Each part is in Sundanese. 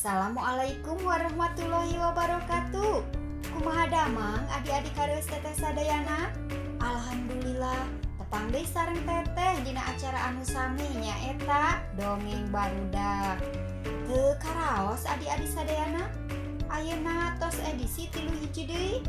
Assalamualaikum warahmatullahi wabarakatuh. Kumaha damang adik-adik kareus teteh sadayana? Alhamdulillah tepang deui sareng teteh dina acara anu sami nyaeta dongeng barudak. Teu karaos adik-adik sadayana? Ayeuna tos edisi 3 hiji deui.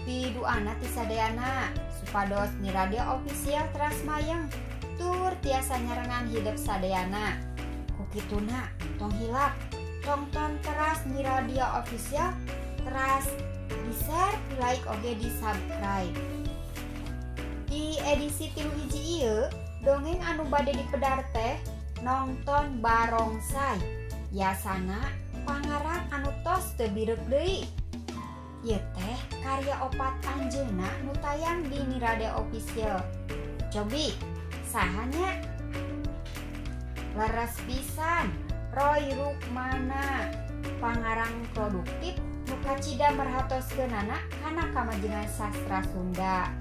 Piduana ti sadayana supados ni radio official teras mayeng tur tiasa nyarengan hidep sadayana. Kukituna tong hilap tonton teras di radio official, teras di share, di like, oge di subscribe. Di edisi 3 hiji ieu, dongeng anu bade dipedar teh nonton barongsai. Yasana pangarang anu tos teu birek deui. Ieu teh karya opat anjeunna nu tayang di Niradia Official. Cobi saha nya? Leres pisan Roy Rukmana, pangarang produktif nu kacida merhatoskeunana kana kamajengan sastra Sunda.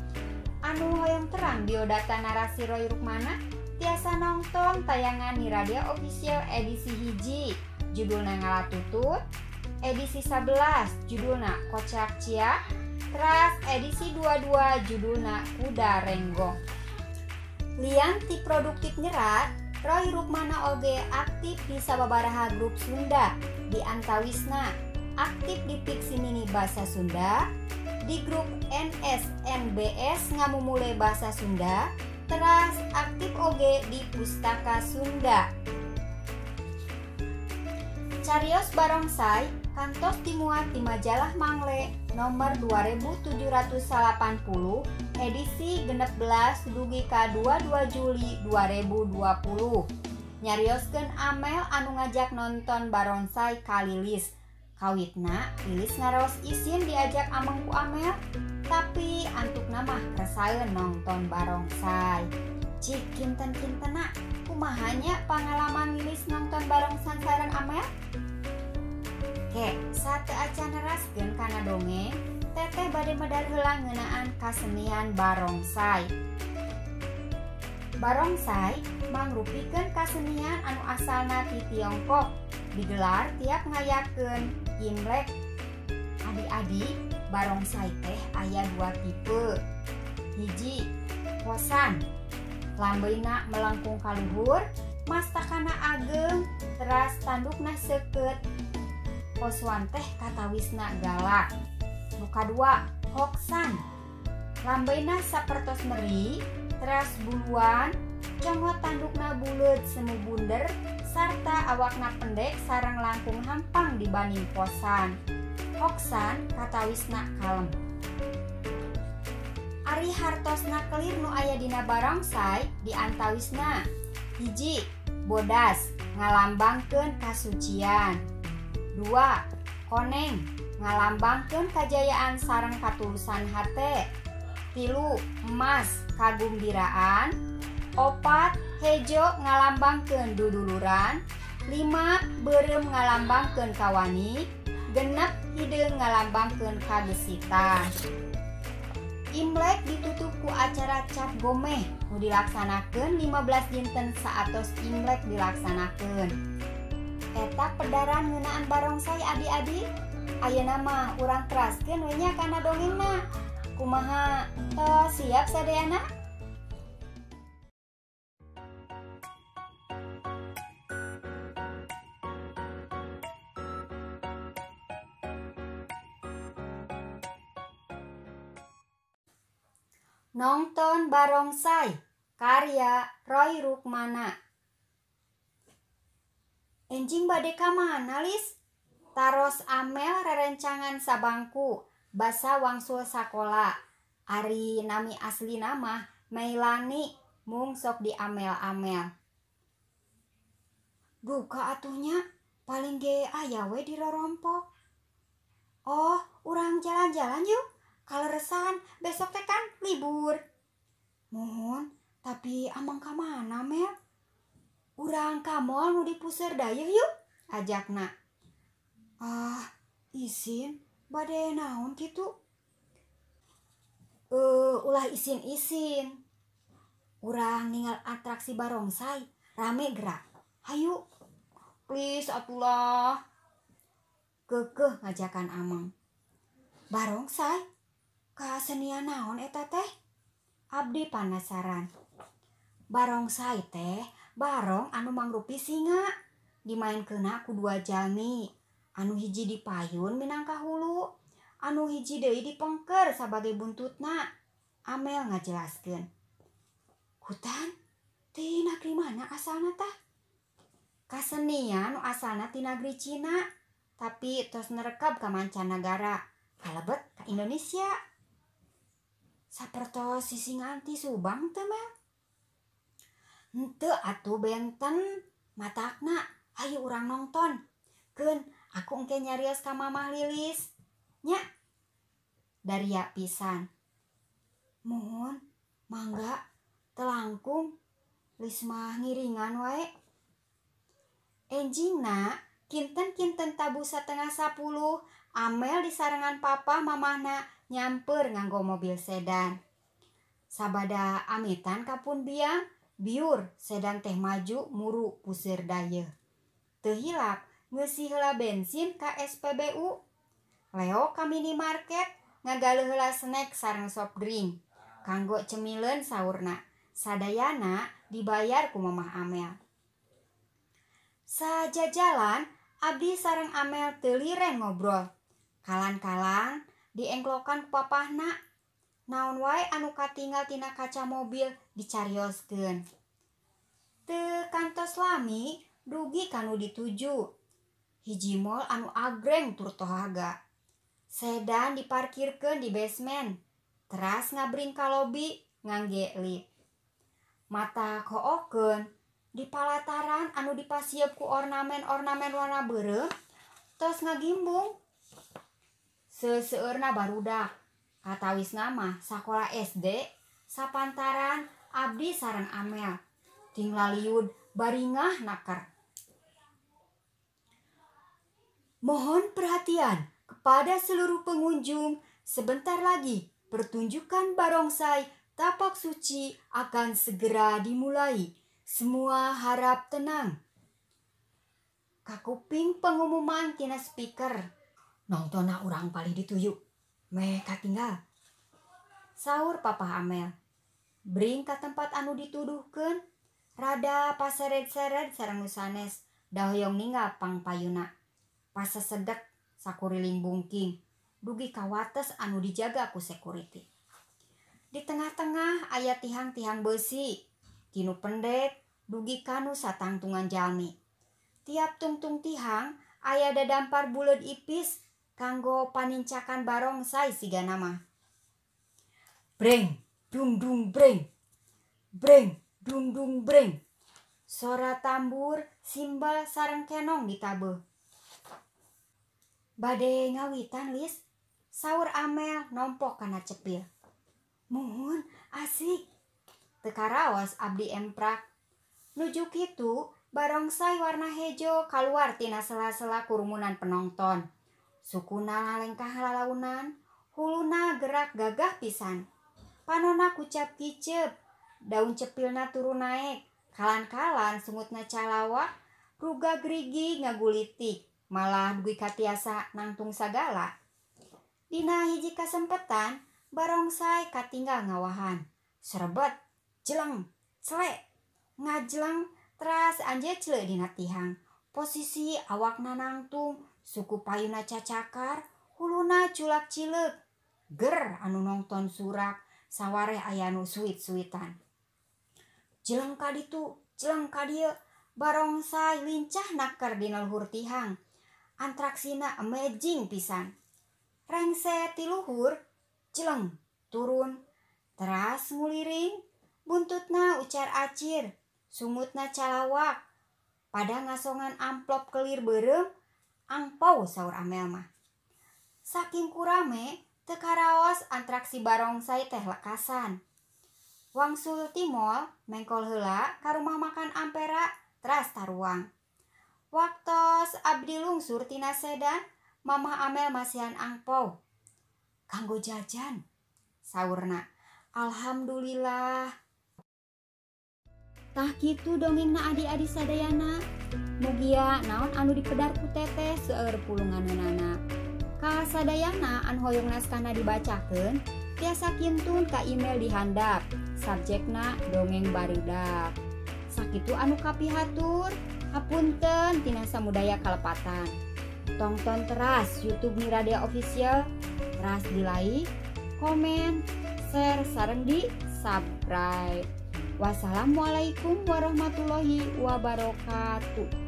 Anu hoyong terang biodata narasi Roy Rukmana tiasa nonton tayangan Niradia Official edisi 1 judulna Ngalatutut, edisi 11 judulna Kocak Ciak, teras edisi 22 judulna Kuda Renggong. Lian ti produktif nyerat, Roy Rukmana oge aktif di sababaraha grup Sunda, di antawisna aktif di Fiksi Mini Bahasa Sunda, di grup NSNBS Ngamumule Bahasa Sunda, teras aktif oge di Pustaka Sunda. Carios Barongsai kantos dimuat di majalah Mangle nomor 2780 edisi 16 dugi ka 22 Juli 2020. Nyarioskeun Amel anu ngajak nonton barongsai ka Lilis. Kawitna Lilis ngaraos isin diajak ameng ku Amel, tapi antukna mah resaeun nonton barongsai. Cik kinten-kintena kumaha nya pangalaman Lilis nonton barongsai sareng Amel? Ke, sate acan neraskeun kana dongeng, teteh bade medar heula ngeunaan kasenian barongsai. Barongsai mangrupikeun kasenian anu asalna ti Tiongkok, digelar tiap ngayakeun Imlek. Adik-adik, barongsai teh aya 2 tipe. Hiji, posan. Lambeina melengkung ka luhur, mastakana ageng, teras tandukna seukeut. Posuan teh katawisna galak. Nu kadua, hoksan. Lambeina sapertos meri, teras buluan, congot tandukna buleut semu bunder, sarta awakna pendek sareng langkung hampang dibanding posan. Hoksan katawisna kalem. Ari hartosna kelir nu aya dina barongsai di antawisna. 1, bodas ngalambangkeun kasucian. 2, koneng ngalambangkeun kajayaan sareng katulusan hate. 3, emas kagumbiraan. 4, hejo ngalambangkeun duduluran. 5, beureum ngalambangkeun kawani. 6, hideung ngalambangkeun kagesitan. Imlek ditutup ku acara cap gomeh nu dilaksanakeun 15 dinten saatos Imlek dilaksanakeun. Eta pedaran ngeunaan barongsai adik-adik. Ayeuna mah urang teraskeun we nya kana dongengna. Kumaha? Tos siap sadayana? Nonton Barongsai karya Roy Rukmana. Enjing bade ka mana, Lis? Taros Amel rerencangan sabangku basa wangsul sakola. Ari nami asli nama Meilani mung sok di amel-amel. Duka atuhnya paling ge aya we di rorompok. Oh, urang jalan-jalan yuk. Kaleresan besok teh kan libur. Mohon, tapi amang ka mana, Mel? Urang ka mall nu di Puseur Dayeuh yuk, ajakna. Ah, isin bade naon kitu? Ulah isin-isin. Urang ningal atraksi barongsai, rame gerak. Hayu. Please atulah. Keukeuh ngajakan Ameng. Barongsai? Kasenian naon eta teh? Abdi panasaran. Barongsai teh barong anu mangrupi singa. Dimainkeunna ku dua jalmi. Anu hiji dipayun minangka hulu, anu hiji deui dipengker sabagai buntutna. Amel ngajelaskeun. Hutan ti nagri mana asalna tah? Kasenian nu asalna ti nagri Cina, tapi tos nerekab ka mancanagara, kalebet ka Indonesia. Sapertos sisingan ti Subang teu Mel? Henteu atuh benten matakna, hayu urang nongton. Keun aku engke nyarios ka Mamah Lilis. Nya. Daria pisan. Muhun, mangga telangkung lis mah ngiringan wae. Enjingna kinten-kinten tabuh 9:30 Amel disarengan papa mamahna nyamper nganggo mobil sedan. Sabada amitan kapun biang, biur sedan teh maju muru puseur dayeuh. Teu hilap ngeusi heula bensin ka SPBU. Leo ka minimarket ngagaleuh heula snack sareng soft drink. Kanggo cemileun saurna. Sadayana dibayar ku Mamah Amel. Sajajalan abdi sareng Amel teu liren ngobrol. Kalan-kalan diengklokan ku papahna. Naon wae anu katinggal tina kaca mobil dicarioskeun. Teu kantos lami dugi kanu dituju. Hiji mall anu agreng tur tohaga. Sedan diparkirkeun di basement. Teras ngabring ka lobi ngangge lift. Mata kookeun di palataran anu dipasiep ku ornamen-ornamen warna beureum tos ngagimbung. Seseueurna barudak. Katawisna mah sakola SD sapantaran abdi sareng Amel. Ting laliud baringah naker. Mohon perhatian kepada seluruh pengunjung, sebentar lagi pertunjukan barongsai Tapak Suci akan segera dimulai. Semua harap tenang. Kakuping pengumuman tina speaker. Nontonna urang palih dituju. Meh katinggal. Saur Papah Amel. Bring ka tempat anu dituduhkeun. Rada pasered-sered sareng nu sanes, da hoyong ninggal pangpayuna. Pasesedek sakuriling bungking, dugi ka wates anu dijaga ku security. Di tengah-tengah aya tihang-tihang beusi, tinu pendek dugi kanu satangtungan jalmi. Tiap tungtung tihang aya dadampar buleud ipis kanggo panincakan barongsai sigana mah. Breng, dung dung breng. Breng, dung dung breng. Sora tambur, simbal sareng kenong ditabeuh. Bade ngawitan Lis, saur Amel nompok kana cepil. Muhun, asik. Teu karaos abdi emprak. Nuju kitu, barongsai warna hejo kaluar tina sela-sela kerumunan penonton. Sukuna lalengkah lalaunan, huluna gerak gagah pisan. Panona kucap kicep, daun cepilna turun naek, kalan-kalan sungutna calawak, ruga gerigi ngagulitik, malah dugi katiasa nangtung sagala. Dina hiji kasempetan, barongsai katinggal ngawahan. Serebet, jeleng, celek, ngajleng, teras anjecle dina tihang. Posisi awakna nangtung, suku payuna cacakar, huluna culak cileuk. Ger anu nongton surak, sawareh aya nu suit-suitan. Jeleng ka ditu, jeleng ka dieu, barongsai lincah naker dina luhur tihang. Antraksina amazing pisan. Rengse ti luhur, jeleng, turun, teras nguliring, buntutna ucar acir, sungutna calawak, pada ngasongan amplop kelir beureum, angpau saur Amel mah. Saking kurame, teu karaos antraksi barongsai teh lekasan. Wangsul ti mall, mengkol heula ka rumah makan Ampera, teras taruang. Waktos abdi lungsur tina sedan, Mamah Amel masihan angpau. Kanggo jajan, saurna. Alhamdulillah. Tah kitu dongengna adi-adi sadayana. Mugia naon anu dipedar ku teteh seueur pulunganeunana. Kasadayana anu hoyong naskahna dibacakeun tiasa kintun ka email di handap. Subjekna dongeng barudak. Sakitu anu kapihatur, hapunten tina samudaya kalepatan. Tongton teras YouTube Miradea Official, teras di like, komen, share, sareng di subscribe. Wassalamualaikum warahmatullahi wabarakatuh.